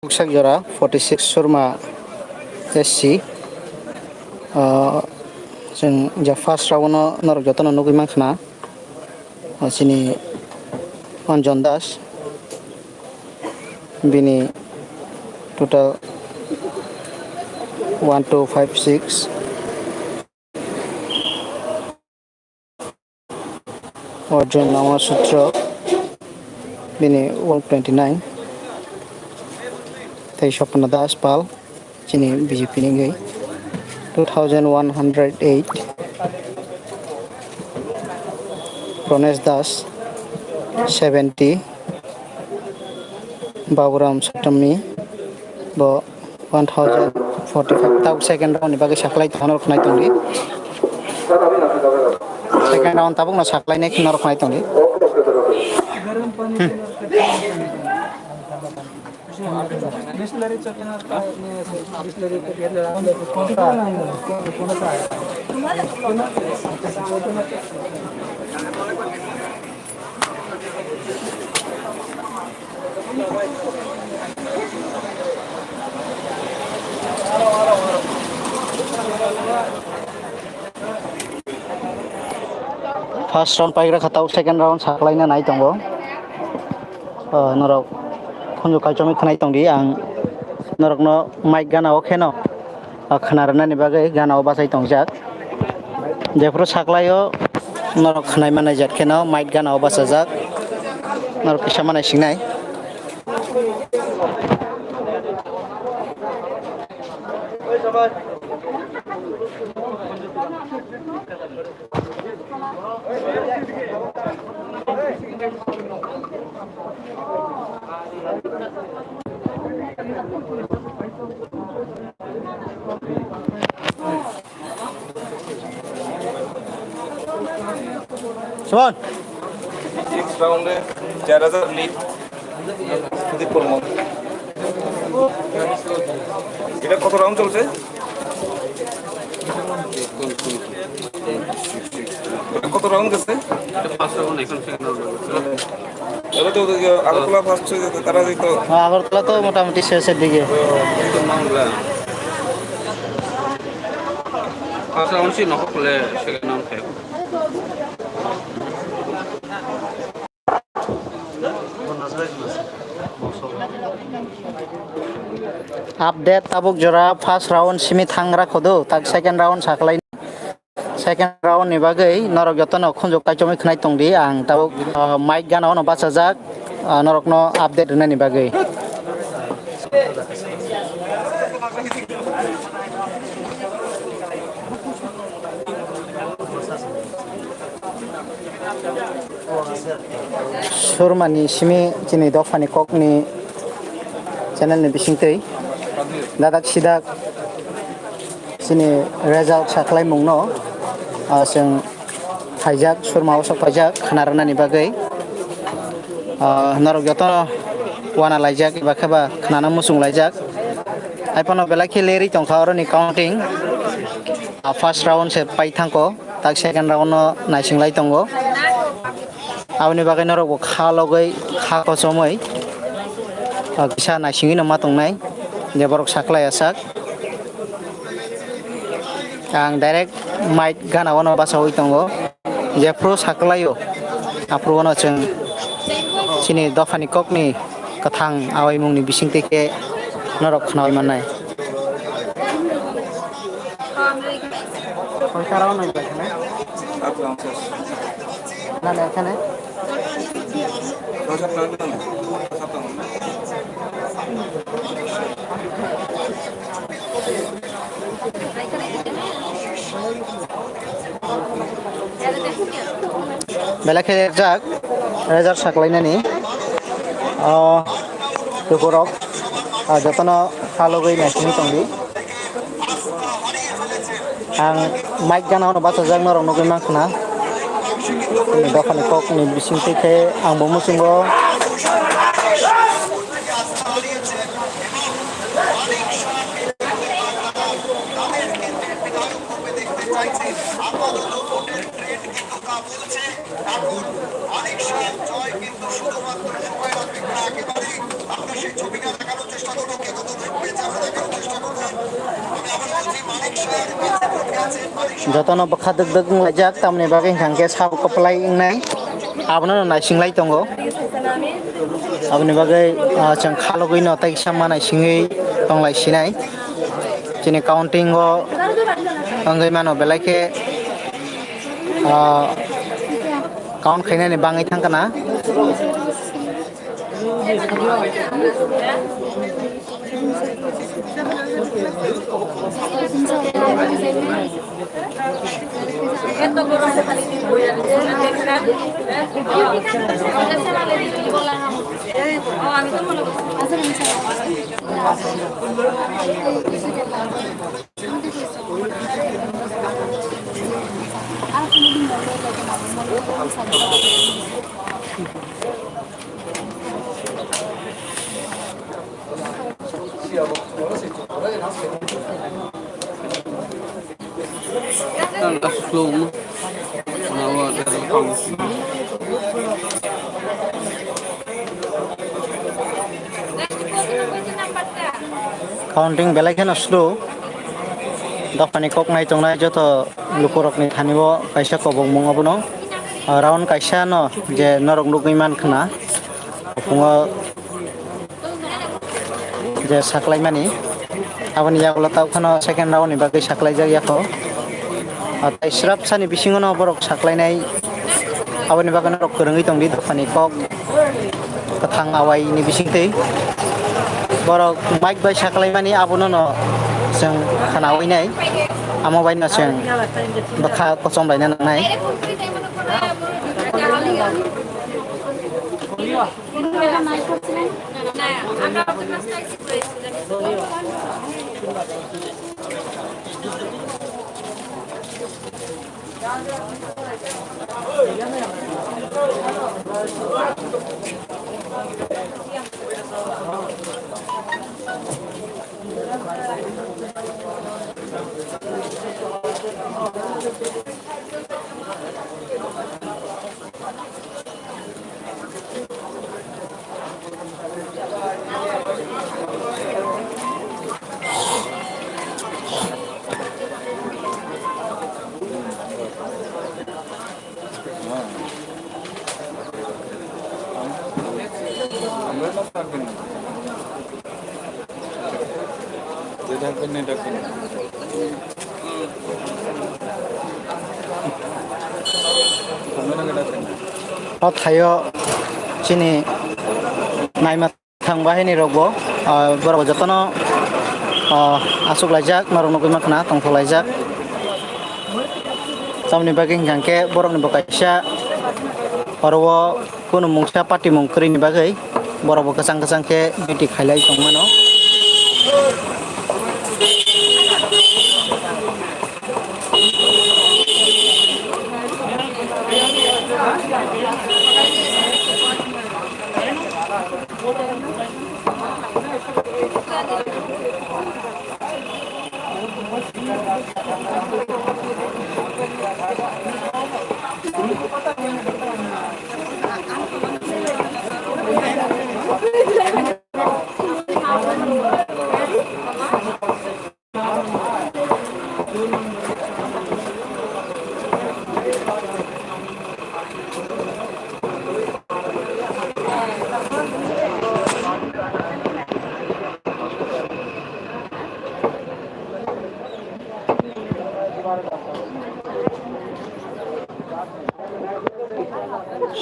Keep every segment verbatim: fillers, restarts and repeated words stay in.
Buksak jora forty six Surma S C. Ah, chwng je first round no norok jotono nugwi mankha na. Ah, chini Anjan Das. Bini total one two five six. Arjun Nangma Sutra, bini one twenty nine. Tei Swapna Das Pal, chini B J P ni wngwi two thousand one hundred eight. Pranesh Das, seventy. Baburam Satami, bo one thousand forty five. Tabuk second round ni bagwi saklai tongno khnai tongdi. Second round tabuk no saklai nai kheno khnai tongdi. Hmm. First round paigra kha, tau second round saklaina nai tongo. Ah, norok khunju kaichomwi khnai tongdi, ang norokno mic gana o kheno, ah, khna rwnani bagwi gana o bachai tongjak. Jephuru saklaio norok khnai manai jat kheno mic gana o bachajak. Norok kisa manai singnai. Suman. Six round-এ চার হাজার lead সুদীপ বর্মন। এটা কত রাউন্ড চলছে? এটা কত রাউন্ড গেছে? এটা পাঁচ রাউন্ড, এখন সেকেন্ড রাউন্ড হবে। এবার তো ওদিকে আগরতলা ফার্স্ট হয়ে যেত, তারা হয়তো হ্যাঁ, আগরতলা তো মোটামুটি শেষের দিকে। কিন্তু মামলা। পাঁচ রাউন্ড ছিল, হকলে সেকেন্ড রাউন্ড খেয়ে। Update, tabuk jora first round simi thangra khodo, tak second round saklai. Second round ni bagwi norok jotono khunjuk kaichomwi khnai tongdi, ang tabuk, ah, mic gana ono bachajak, ah, norokno update rwnani bagwi. Surmani simi chini dophani kokni channel ni bisingtwi dadak sidak chini result saklaimungno, ah, chwng phaijak, Surma o sok phaijak khna rwnani bagwi. Ah, norok joto wana laijak eba khe ba khnana muchung laijak. Hai phano belai khe lerwi tongkha oroni counting. Ah, first round se pai thangkho, tak second round no naising lai tongo. Aboni bagwi norok bo kha logwi, kha kochomwi, ah, kisa naisingwi no ma tongnai je borok saklai asak. Ang direct mic gana ono bachawi tongo. Jephru saklaio, aphru ono chwng chini dophani kokni kwthang awaimungni bisingtwi khe norok khnawi mannai. Nani ekhane? Belai khe rijak, result saklainani. O lukurok, ah, jotono kha logwi naisingwi tongdi. Ang mic gana ono bachajak norok nugwi mankha na. Dophani kokni bisingtwi khe ang bo muchungo. Jotono bwkha dwk dwk wnglaijak, tamoni bagwi hwnkha khe sabo kwplai wngnai. Abono no naisinglai tongo. Aboni bagwi, ah, chwng khalogwi no tei kisa ma naisingwi tonglai sinai. Chini counting o wngwi mano belai khe, ah, count khainani bangwi thangkha na. Counting belai kheno slow. Dophani kok nai tongnai joto lukurokni thani o kaisa kobokmung obono, ah, round kaisa no je norok nugwi mankha na, kuphungo je saklaimani, aboni yagulo tei phano second round ni bagwi saklaijak yakho. Ah, tei srapsani bisingo no borok saklainai, aboni bagwi norok kwrwngwi tongdi dophani kok. Kwthang awai ni bisingtwi borok mic bai saklaimani abono no chwng khwnawi nai, amo bai no chwng bwkha kochom laina nangnai. O thaio chini naima. Thang bahai ni rok bo, ah, borok jotono, ah, aswk laijak, norok nugwi mankha na tongthok laijak. Tamoni bagwi hwnkha khe borok ni bo kaisa oro o kunu mungsa patimung kwrwi ni bagwi borok bo kwchang kwchang khe duty khailai tong mano.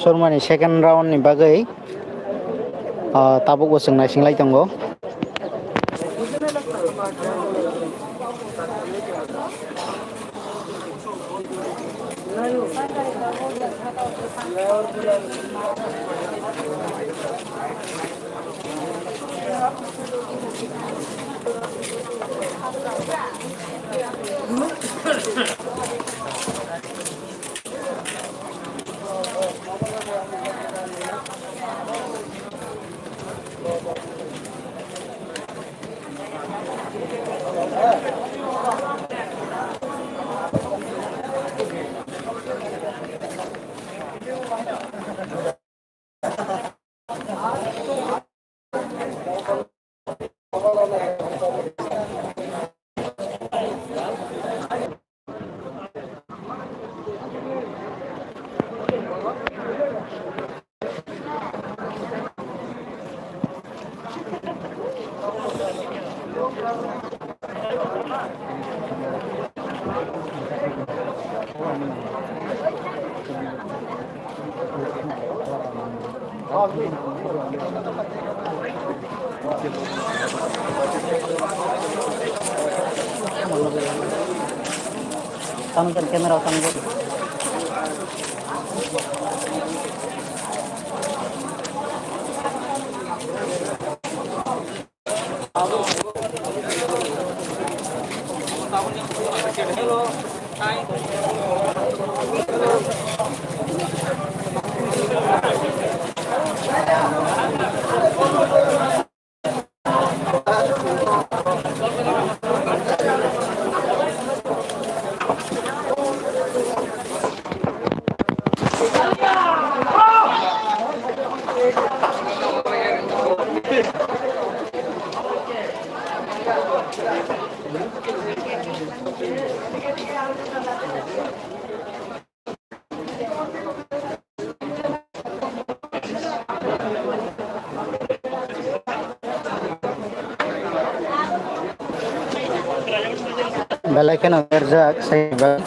Surmani second round ni bagwi, ah, tabuk bo chwng naising lai tongo. Tanggal kamera tanggal. Belai kheno berjak, sai ba.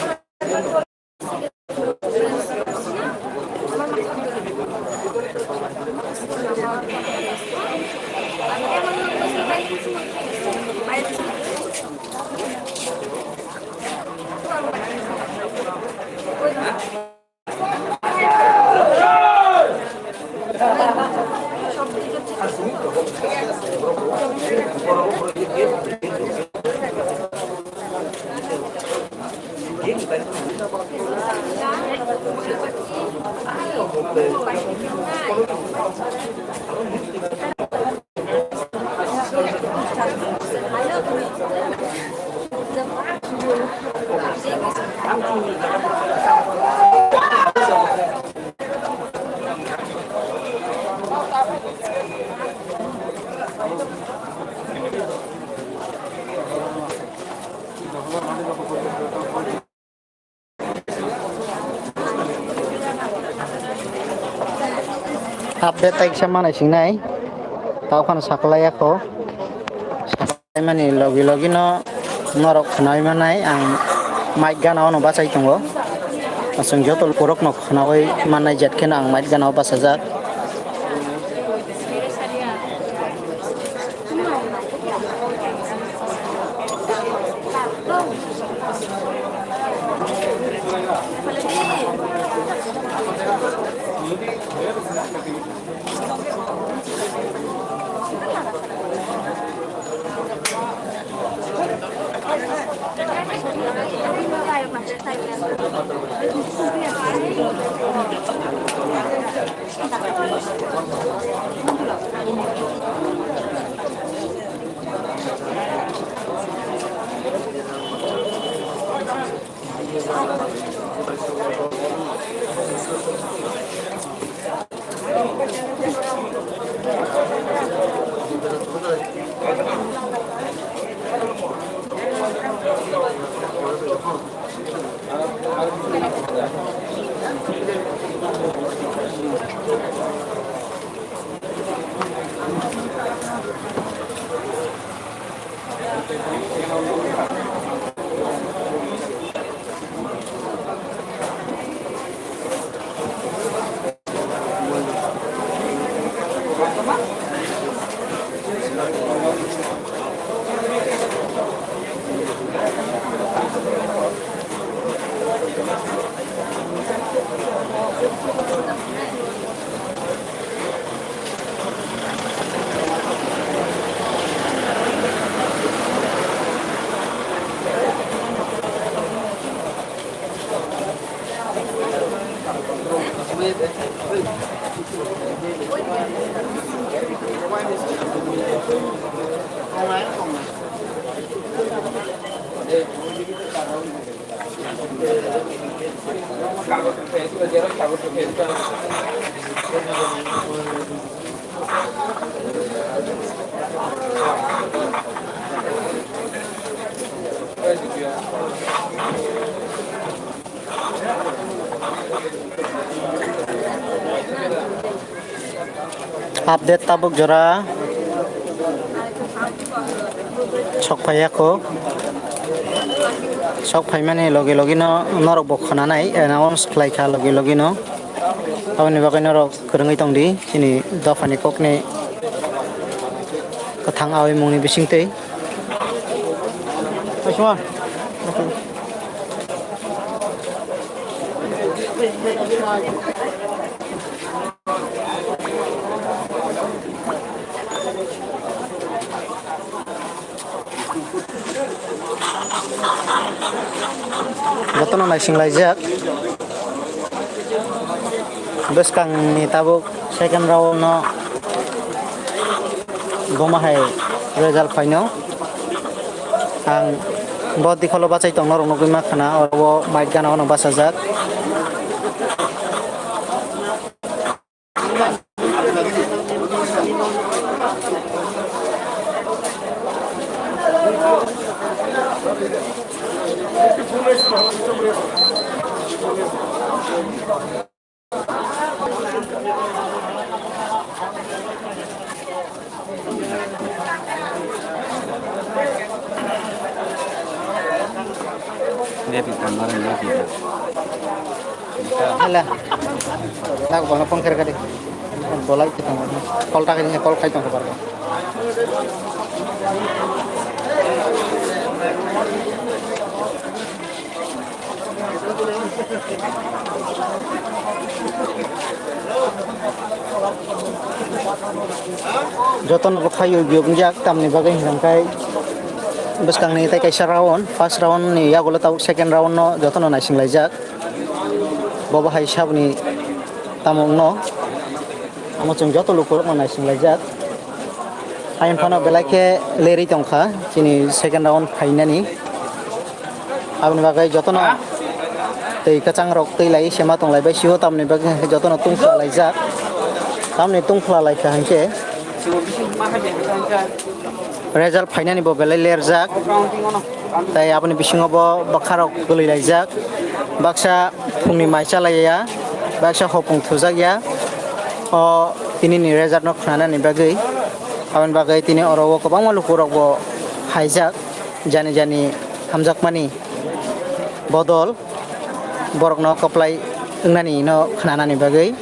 Update tai kisa manai singnai, tau phano saklai ya kho. Saklai mani logi logi no norok khwnai manai, ang mic gana o no bachai tongo. Aswng joto borok no khwnaui mannai, jet kheno ang mic gana o bachajak. Update tabuk jora sok phaiya kho. Sok phaimani logi logi no norok bo khwnanai, announce khlai kha logi logi no. Aboni bagwi norok kwrwngwi tong di, chini dophani kokni kwthang awi mungni bisingtwi. Jotono naising laijak. Bwskangni tabuk second round no boma hai result phaino. Ang bo dikholo bachai tongna rok nugwi ma khana, oro bo mic gana ono bachajak. Hala. Nak bono phone khe kadi. Bolai kita. Call ta kini call khai tong barba. Jotono bo khaio yokjak tamni bagwi hwnkhai bwskangni tei kaisa round, first round ni yagulo tabuk second round no jotono naising laijak. Bobo hai saboni tamo wngno. Amo chwng joto lukurokno naising laijak. Ayang phano belai khe lerwi tongkha chini second round phainani. Aboni bagwi jotono twi kwchang rok twi lai sema tonglai bai sio, tamni bagwi hwnkhe jotono tungphla laijak. Tamni tungphla laikha hwnkhe result phainani bo belai lerjak. Tai aboni bisingo bo bwkha rok kwlwi laijak. Baksa phungni mai chalaiya, baksa hopung thujakya. O tini ni result no khnanani bagwi, aboni bagwi tini oro o kwbangma lukurok bo phaijak, jani jani hamjakmani bodol borokno kwplai wngnani no khnanani bagwi.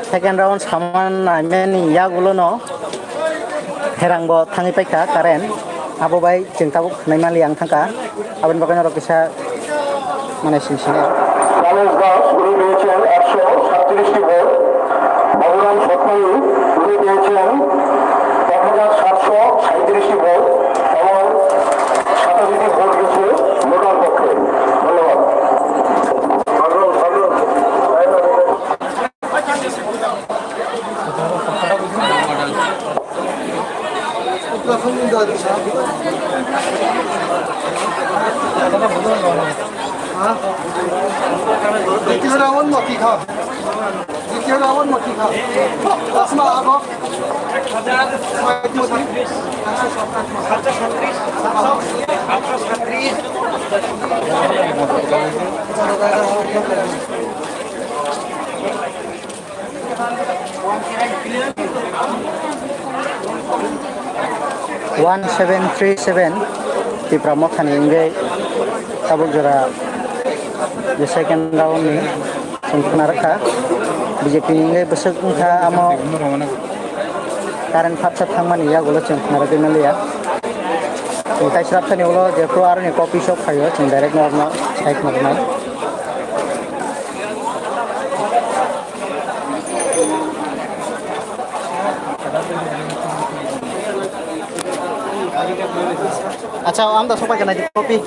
Second round saman naimani yagulo no herang bo thangwi paikha current, abo bai chwng tabuk khwnai mali ang thangkha, aboni bagwi norok kisa mane sing sini. Ramesh Das, উনি পেয়েছেন একশো সাতত্রিশটি ভোট। বাবুরাম সতপাড়ি, উনি পেয়েছেন এক হাজার সাতশো সাঁইত্রিশটি ভোট এবং সাতাশিটি ভোট গেছে ভোটার পক্ষে। ধন্যবাদ। One seven three seven Tipra Mothani wngwi tabuk jora je second round ni chwng khna rwkha. B J P ni wngwi bwswk wngkha amo current phatsa thangmani yagulo chwng khna rwgwi manliya. Chwng kaisa thani ulo jephru aroni copy shop phaio chwng direct norokno sai khna rwnai. Acha, ang da sopai kana di copy.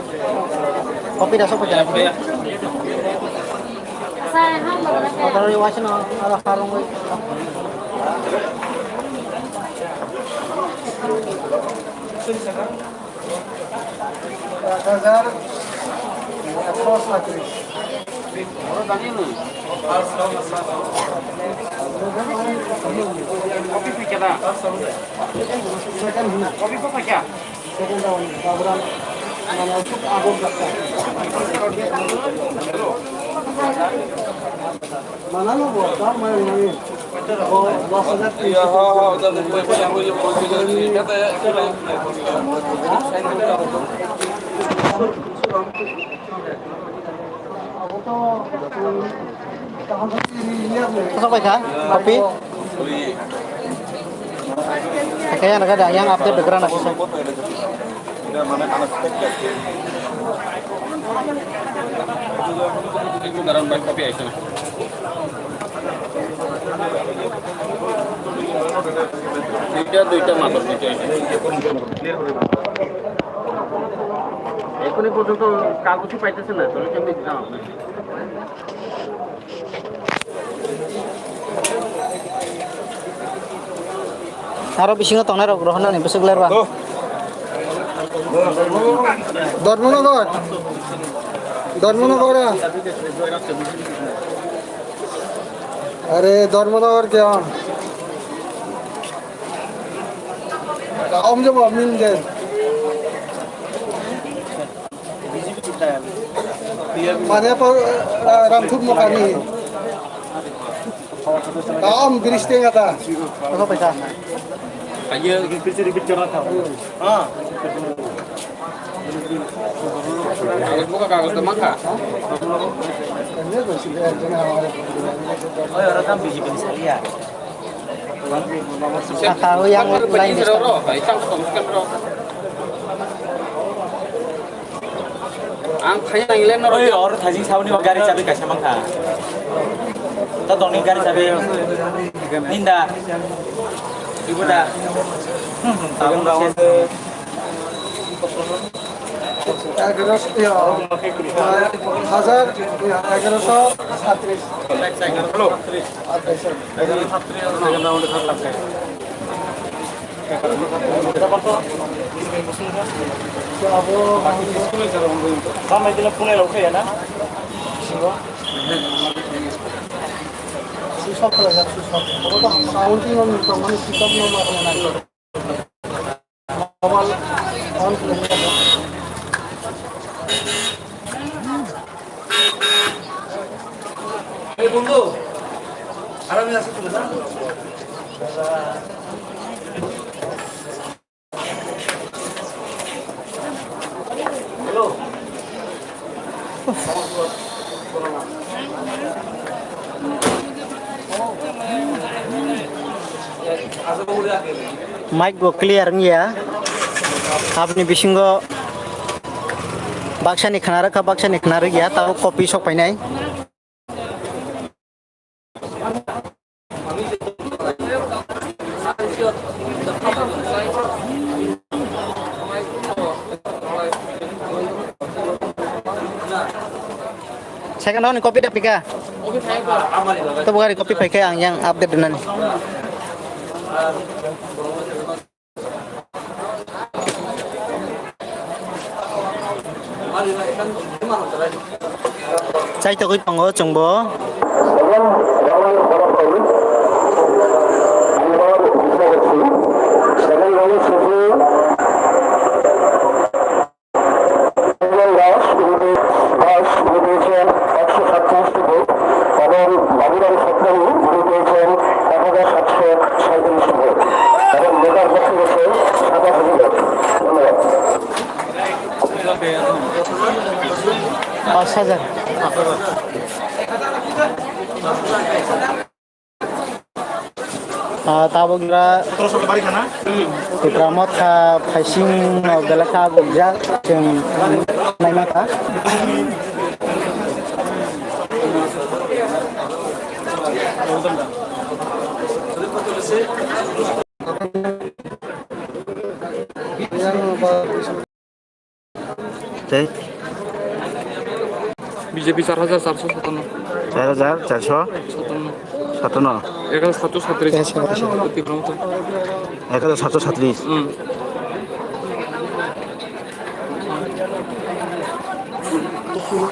Copy da sopai kana di. Motor ni waisa no, ala harung. এক হাজার একশো সাঁইত্রিশ। Second round, Baburam, মানে, খুব আগর যাত্রা। Manano bo, tam mai mani. Bo, dos hajar tinso. Abo to, um, taham hati ini lihat nih. Kosok baik, ha? Kopi? Kaya naga da, yang update background aku sih. দুইটা, দুইটা মাত্র, দুইটা। এখনই পর্যন্ত কাগজই পাইতেছে না, তাহলে কেমনি দিতাম আপনাকে? Aro bisingo tongnai rok rohornani bwswk lerba. Dharmanagar. Dharmanagar. Are Dharmanagar kya? Om jabo min de. Mane pa, ah, Ramthut Mokani. Kaam dirish tenga ta. Berapa paisa? Ayo, ini kecil ribet jangan tahu. Ah. Kagus buka, kagus teman kah? Ini bersih ya, jangan awal. Oh, ya, orang kan biji-biji saja. Saka o yang lain. Ang thaya nang le norok. Oi, oro thajing sauni o gari chabi kaisa mankha. Ta doni gari chabi. Ninda. Ibu da. Hmm, hmm, tabung ses. এগারোশো, ইয়া, হাজার, ইয়া, এগারোশো সাঁইত্রিশ। হ্যালো। আচ্ছা, স্যার। এগারোশো সাঁইত্রিশ, সেকেন্ড রাউন্ডে থার্ড লাগবে। সুসব করে যাক, সুসব। ওটা তো কাউন্টিং অন নিতাম, মানে, পিক আপ নম্বর এখন নাই। এই বন্ধু, আরামে আছো তুমি না? Hello. Mic bo clear wngya. Aboni bisingo baksani khna rwkha, baksani khna rwkya, tabuk copy sok painai. Second round ni copy da pika. To bugari copy paikhe ang yang update dunani. Chaitogwi tongo chwngbo. Paanch hajar. Ah, tabuk jora Tipra Motha phaising no belai kha gubjak, chwng naima kha. Tei? B J P char hajar charso satanno. Char hajar charso? Satanno. Satanno. Ek hajar satso satris. Tipra Motha. Ek hajar satso satris. Hmm.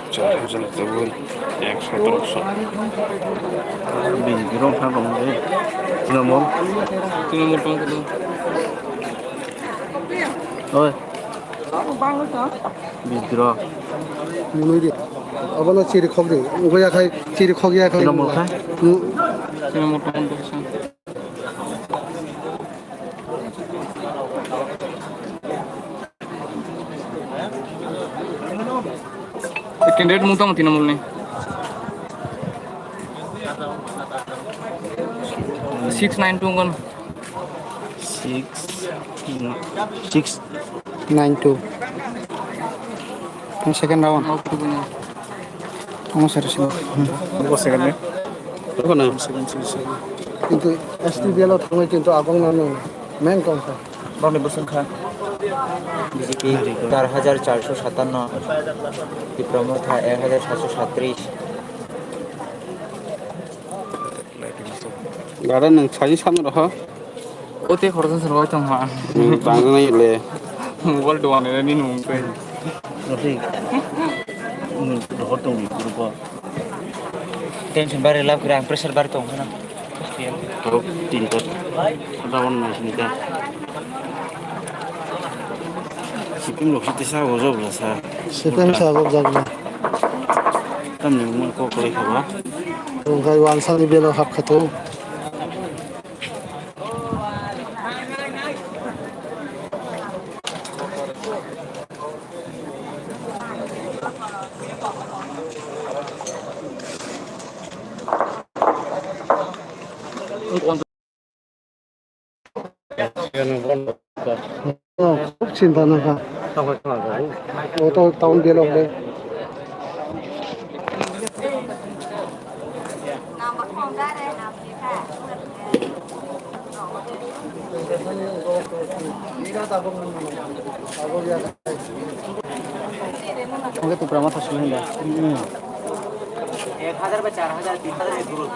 Char hajar tebui ek satro so. Bini birok kha tong de. Tino mo. Tino mo tong khe. Oi. Bidro. Munui di. Abono chiri khok di. Ugo ya khai, chiri khok ya khai. Tino mo khai. Nu- Tino mo tong khe. Candidate mung tong tini mung ni. Six nine two ngon. Six, six. Nine two. Ang second round. Oke, punya. Ang sir, sir. Hmm. Ang second ni. Ano na? Second, second, second. Kintu S T B L o thangwi kintu abang nang nang main kong kha. Bang ni bosong kha. B J P char hajar charso satanno, Tipra Motha ek hajar satso satris. Dada, nwng sajwk sano rw. O tei khoroksa se rwui tong ha. Nwng tangjaknai le. Mobile dogan ni nini mung tei. Rwdi. Nwng dohor tongdi group o. Tension bari lab kira, pressure bari tong khana. Tok tin tot. Ada wan nai sini ka. Sipim lok site sa go job la sa. Sipim sa go job la. Tamni mo ko ko kha ba. Rungkai wansani belo hap khato. Khub chinta nangkha. O to town belok le. Oke, Tipra Motha sulu hinda. Ek hajar ba char hajar, tin hajar ek group.